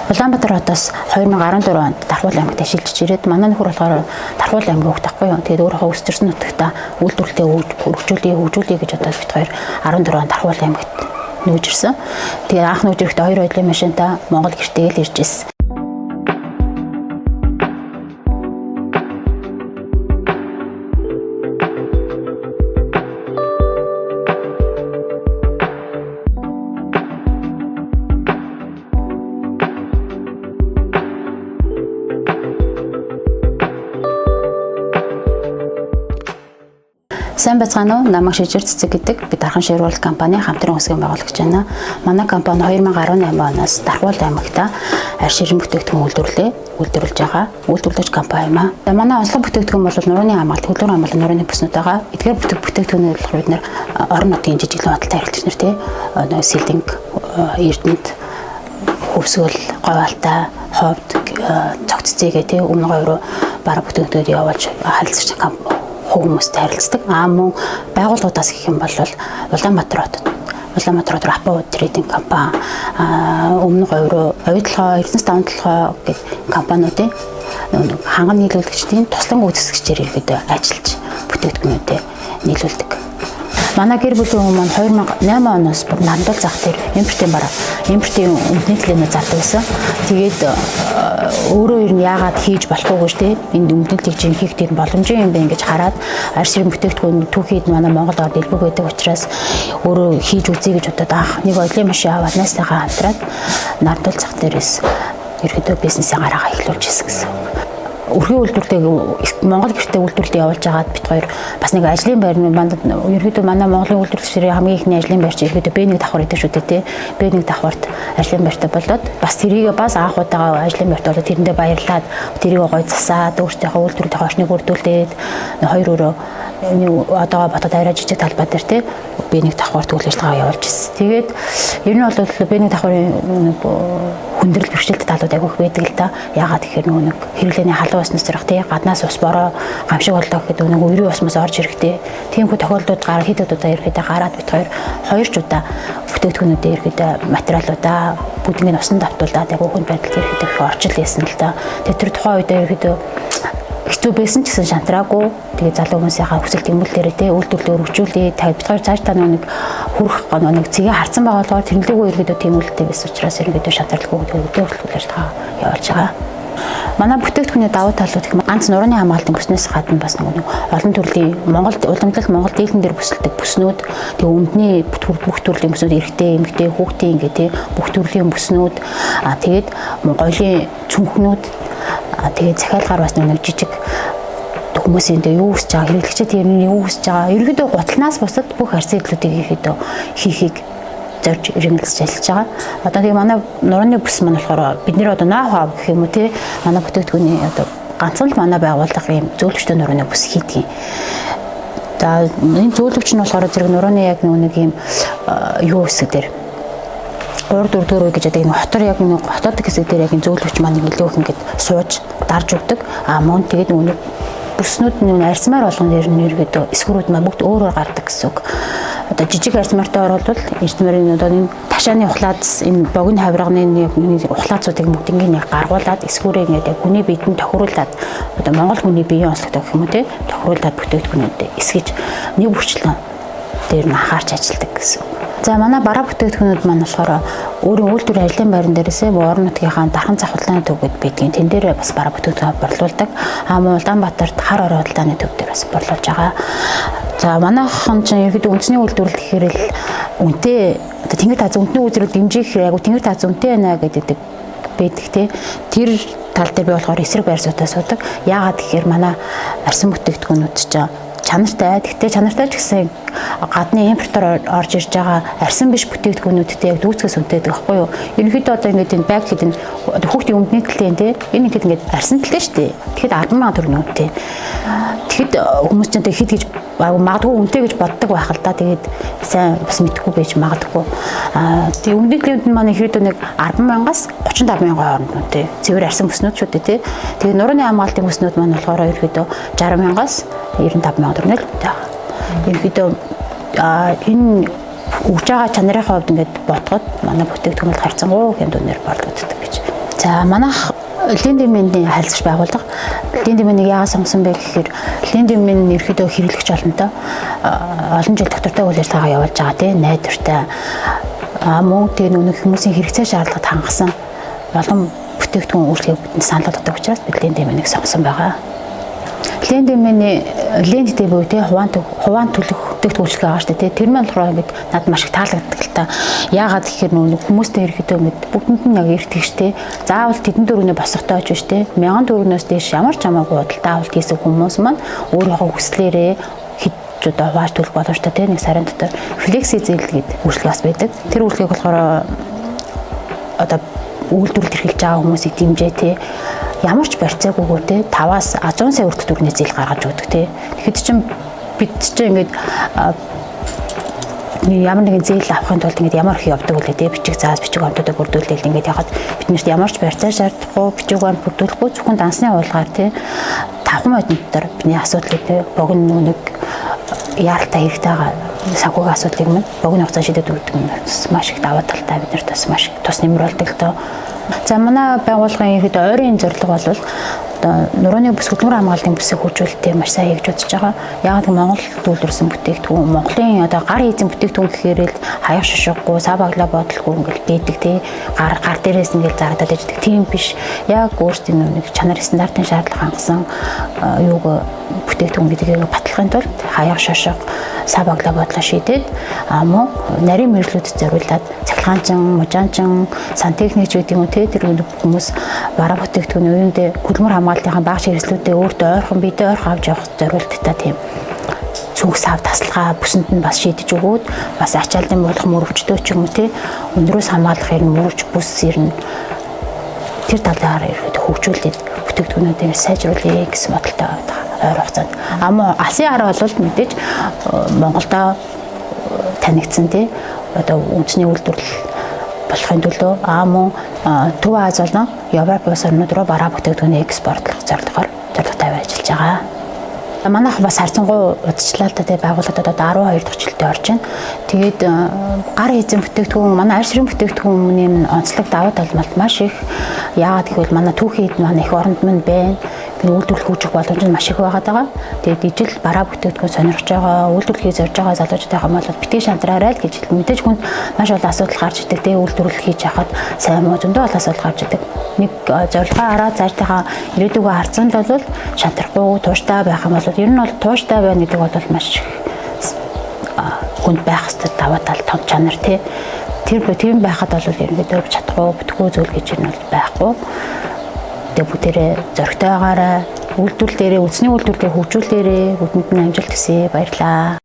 Улаанбаатар хотоос 2014 онд Дархуул аймагт шилжиж ирээд манай нөхөр болохоор Дархуул аймаг хүүхд тахгүй юу. Тэгээд өөрийнхөө өсөрсөн нутагта үйлдвэрлэлээ хөгжүүлье хөгжүүлье гэж бодоод бид хоёр 14 онд Дархуул аймагт нүүж ирсэн. Тэгээд анх нүүж ирэхдээ хоёр оюуны машинтай Монгол гэртээ л ирж ирсэн. Сайн байцгаана уу? Намайг Шижир Цэцэг гэдэг. Би Дархан Ширвал компани хамтран үүсгэн байгуулагч байна. Манай компани 2018 оноос Дархуул аймагта арь ширэн бүтээгдэхүүн үйлдвэрлэлээ үйлдвэрлэж байгаа. Үйлдвэрлэгч компани юм аа. Манай онцлог бүтээгдэхүүн бол нурууны хамгаалт, хөлөөр хамгаалалт нурууны бүснүүд байгаа. Эдгээр бүтээгдэхүүнүүд болохоор бид нэр орон нутгийн жижиглэн худалдаа хэрэглэгч нар тий Сэлэнг, Эрдэнэт, Хөвсгөл, Говьалтай, Ховд, Цогц цэгээ тий өмнө говь руу бараг бүтээгдэхүүнүүд явуулж харилцагч компани хүмүүстэй харилцдаг. Аа мөн байгууллагуудаас гэх юм бол Улаанбаатар хотод Улаанбаатар хотоор Апо трейдинг компани, өмнө говь руу Оюутлогоо, Эрдэнэс даван толгой гэх компаниудын ханган нийлүүлэгчдийн туслан гүйцэтгэгчээр ерөөдөө ажиллаж бүтээгдэхүүнүүдээ нийлүүлдэг. Манай гэр бүлийн хүн маань 2008 оноос бүр Нандал зах дээр импортын бараа, импортын өмдний төлөөнөө зардаг байсан. Тэгээд өөрөө ер нь яагаад хийж болохгүй гэж те энд өмдний төлөв чинь хийх тэр боломжийн юм бэ гэж хараад арь ширэн бүтээгдэхүүн түүхийд манай Монгол орд дэлбэг байдаг учраас өөрөө хийж үзье гэж бодоод анх нэг оюуны машин аваад найстайгаа хамтраад Нандал зах дээрээс ерөөдөө бизнесийн гараагаа эхлүүлж ирсэн гэсэн. Өрхийн үйлдвэрлэлийг Монгол гэртээ үйлдвэрлэлд явуулж байгаад бид хоёр бас нэг ажлын байр манд ерөөдөө манай Монголын үйлдвэрлэгчдийн хамгийн ихний ажлын байр чи ерөөдөө Б1 давхар гэдэг шүү дээ тий. Б1 давхарт ажлын байртай болоод бас тэрийг бас анх удаага ажлын байртай болоод тэрэндээ баярлаад тэрийг гой засаад өөртөөхөө үйлдвэрлэлийн орчныг бүрдүүлээд хоёр өрөө одоогоо ботод арай жижиг талбай дээр тий Б1 давхарт үйл ажиллагаа явуулж ирсэн. Тэгээд ер нь бол Б1 давхрын хүндрэл бэрхшээлтэй талууд айгүй их байдаг л да. Яагаад гэхээр нөгөө нэг хэрэглээний халуун уснаас зэрэг тий гаднаас ус бороо гамшиг боллоо гэхэд нөгөө үерийн усмаас орж ирэхтэй. Тиймхүү тохиолдлууд гараад хэд удаа ирэхдээ гараад бид хоёр ч удаа бүтээгдэхүүнүүдээ ирэхдээ материалуудаа бүгднийг усан давтуулаад айгүй хүнд байдалд ирэхдээ их орчил хийсэн л да. Тэгээд тэр тухайн үедээ ирэхдээ хэцүү байсан ч гэсэн шантраагүй. Тэгээ залуу хүмүүсийнхаа хүсэл тэмүүлэлээрээ те үйлдвэрлэлээ өргөжүүлээ. Та бид хоёр цааш та нэг хүрэх нэг цэгээ харцсан байгаа болохоор тэнлэггүй ерөөдөө тэмүүлэлтэй байсан учраас ерөөдөө шантралгүй өдөө хүртэл ажиллагаа явуулж байгаа. Манай бүтээгдэхүүний давуу талууд гэх юм ганц нурууны хамгаалтын бүснээс гадна бас нэг олон төрлийн Монгол уламжлалт Монгол дийлэн дээр бүсэлдэг бүснүүд, тэгээ өмдний бүх төрлийн бүснүүд, эрэгтэй, эмэгтэй, хүүхдийн ингээ тий бүх төрлийн бүснүүд, аа тэгээд гоёлын цүнхнүүд, тэгээд захиалгаар бас нэг жижиг хүмүүсийн дэ юу хүсэж байгаа, хэрэглэгчид тэр нь юу хүсэж байгаа, ерөнхийдөө гутлнаас бусад бүх арсын хэдлүүдийг ерөнхийдөө хийхийг зорж иргэнэлж ажиллаж байгаа. Одоо тэгээ манай нурууны бүс маань болохоор бид нэр одоо ноу-хау гэх юм уу те манай бүтээгдэхүүний одоо ганцхан л манай байгууллага ийм зөөлөвчтэй нурууны бүс хийдэг юм. За энэ зөөлөвч нь болохоор зэрэг нурууны яг нэг юм юу хэсэг дээр 3 4 дөрөв гэж яадаг энэ хотор яг нэг хотод хэсэг дээр яг энэ зөөлөвч маань илүү их ингээд сууж дарж өгдөг. А мөн тэгээд нөгөө бүснүүд нь арьсмаар болгон дээр нь ерөөдөө эсгүүрүүд маань бүгд өөр өөр гардаг гэсэн үг. Одоо жижиг арьсмаартай оролбол эрдмэрийн одоо энэ ташааны ухлаац энэ богино хавирганы ухлаацуудыг бүгднийг нэг гаргуулад эсгүүрээ ингээд яг хүний биед нь тохируулаад одоо монгол хүний биеийн онцлогтой гэх юм уу те тохируулаад бүтээгдэхүүнүүдэд эсгэж нэг бүрчлэн дээр нь анхаарч ажилладаг гэсэн. За манай бараа бүтээгдэхүүнүүд маань болохоор өөрийн үйлдвэр ажлын байран дээрээсээ орон нутгийнхаа Дархан зах худалдааны төв гэд байдгийн. Тэн дээр бас бараа бүтээгдэхүүн борлуулдаг. А мөн Улаанбаатарт хар орой худалдааны төв дээр бас борлуулж байгаа. За манайхан чинь ерөөдөө үндэсний үйлдвэрлэл гэхээр л үнэтэй одоо тэнгэр таз үндэсний үйлдвэрлэл дэмжих айгу тэнгэр таз үнэтэй байна гэдэг байдаг те. Тэр тал дээр би болохоор эсрэг байр суутай суудаг. Яагаад гэхээр манай арсан бүтээгдэхүүнүүд чинь чанартай. Гэхдээ чанартай ч гэсэн гадны импортоор орж ирж байгаа арьсан биш бүтээгдэхүүнүүдтэй яг дүүцгээс үнэтэй байдаг байхгүй юу? Ерөнхийдөө одоо ингээд энэ байг хэд энэ хүүхдийн өмдний төлөө тий энэ ингээд ингээд арьсан төлөө шүү дээ. Тэгэхэд 10,000 төгрөг үнэтэй. Тэгэхэд хүмүүс ч хэд гэж магадгүй үнэтэй гэж боддог байх л да. Тэгээд сайн бас мэдхгүй байж магадгүй. Аа тэгээ өмнөд клиент маань ихэд нэг 10,000-аас 35,000 хооронд үнэтэй. Цэвэр арьсан бүснүүд шүү дээ тий. Тэгээд нурууны хамгаалтын бүснүүд маань болохоор ерөөдөө 60,000-аас 95,000 төгрөг л үнэтэй байгаа. Ерөнхийдөө энэ өгж байгаа чанарын хувьд ингээд ботгод манай бүтээгдэхүүн бол харьцангуй хэмжээгээр борлогддог гэж. За, манайх Lendemend-ийн харилцагч байгууллага. Lendemend-ийг яагаад сонгосон бэ гэхээр Lendemend ерөөхдөө хэрэглэгч олонтой олон жил доктортой үйл ажиллагаа явуулж байгаа, тийм, найдвартай, мөн тэгээ нөгөө хүмүүсийн хэрэгцээ шаардлагад хангасан олон бүтээгдэхүүн үйлчилгээг бидэнд санал болгодог учраас бид Lendemend-ийг сонгосон байгаа. Lendemend Lend буюу те хуваан төлөх бүтээгдэхүүн үйлчилгээ байгаа шүү дээ. Тэр маань болохоор ингээд надад маш их таалагддаг л та. Яагаад гэхээр нөгөө хүмүүстэй ерөөхдөө ингээд бүгдэнд нь яг эрт тэгш те. Заавал тэдэн төгрөгний босготой ч биш те. 1000 төгрөгнөөс дээш ямар ч хамаагүй худалдаа авалт хийсэн хүмүүс маань өөрийнхөө хүслээрээ хэд одоо хувааж төлөх боломжтой те, нэг сарын дотор. Flexi зээл гэдэг үйлчилгээ бас байдаг. Тэр үйлчилгээг болохоор одоо үйлдвэрлэл эрхэлж байгаа хүмүүсийг дэмжээ те, ямар ч барьцаагүйгээр те, 5-аас 100 сая хүртэлх төгрөгийн зээл гаргаж өгдөг те. Тэгэхэд чинь бид чинь ингээд ямар нэгэн зээл авахын тулд ингээд ямар их явдаг үлээ те, бичиг заас, бичиг баримтуудаа бүрдүүлээл ингээд яхад биднэрт ямар ч барьцаа шаардахгүй, бичиг баримт бүрдүүлэхгүй, зөвхөн дансны хуулгаар те, 5 минут дотор бидний асуудлыг те, богино нэг яаралтай хэрэгтэй байгаа санхүүгийн асуудлыг мань богино хугацаанд шийдээд өгдөг нь маш их даваа талтай, биднэрт бас маш их тус нэмэр болдог л доо. За, манай байгууллагын ерөөдөө ойрын зорилго бол одоо нурууны бүс, хөдөлмөр хамгаалалтын бүсийг хөгжүүлэлтээ маш сайн хийж үзэж байгаа. Яг л Монгол үйлдвэрлэсэн бүтээгдэхүүн, Монголын одоо гар хийсэн бүтээгдэхүүн гэхээр л хаяг шошгогүй, сав баглаа бодлогүй ингээл байдаг тий. Гар гар дээрээс ингээл зарагдаад иждэг. Тийм биш. Яг өөрсдийн нэг чанар стандартын шаардлага хангасан юуг бүтээгдэхүүн гэдгийг батлахын тулд хаяг шошго, сав баглаа бодлоо шийдээд, мөн нарийн мэргэжлүүдэд зориулаад цахилгаанчин, мужаанчин, сантехникч гэдэг юм уу те, тэр хүмүүс бараа бүтээгдэхүүн уюундээ хөдөлмөр хамгаалалтын бага ширслүүдээ өөртөө ойрхон, биедээ ойрхон авч явах зориулттай тийм цүнх сав тасалгаа бүсэнд нь бас шийдэж өгөөд, бас ачааллын болох мөрөвчтөө ч юм уу те, өндрөөс хамгаалах юм мөрөж бүс ирнэ, тэр талаар ерөөдөө хөгжүүлээд бүтээгдэхүүнүүдээ сайжруулъя гэсэн бодолтой байгаа ойр хугацаанд. А мөн алсын арга бол мэдээж Монголдо танигдсан тий, одоо үндэсний үйлдвэрлэл болохын төлөө, мөн Төв Ази болон Европ улс орнууд руу бараа бүтээгдэхүүний экспортлох зорилгоор зорилготой ажиллаж байгаа. Манайх бас харьцангуй удажлаа л да, тий, байгууллагад одоо 12 дахь жилдээ орж байна. Тэгээд гар хийсэн бүтээгдэхүүн, манай арь ширүүн бүтээгдэхүүний онцлог давуу тал маш их. Яагаад гэвэл манай түүхийн эд маань эх оронд минь байна. Би үйлдвэрлэх хөгжих боломж нь маш их байгаад байгаа. Тэгээд ижил бараа бүтээгдэхүүн сонирхож байгаа, үйлдвэрлэхийг зорж байгаа залуучуудын юм бол битгий шантраарай л гэж хэлнэ. Мэдээж хүнд маш олон асуудал гарч идэг. Тэгээ үйлдвэрлэл хийж яхад сайн муу зөндөө олон асуудал гарч идэг. Нэг зорилгоо хараад цаашдынхаа ирээдүгөө харсан л бол шантрахгүй, тууштай байх юм бол, ер нь бол тууштай байна гэдэг бол маш их хүнд байх хэвээр даваа тал, том чанар тий. Тэр тийм байхад бол ерөнхийдөө чадахгүй, бүтэхгүй зүйл гэж юм бол байхгүй. Тэгээ бүгдээрээ зоригтой байгаарай. Үйлдвэрлэл дээрээ, үндэсний үйлдвэрлэлийг хөгжүүлээрэй. Бүгдэнд нь амжилт хүсье. Баярлалаа.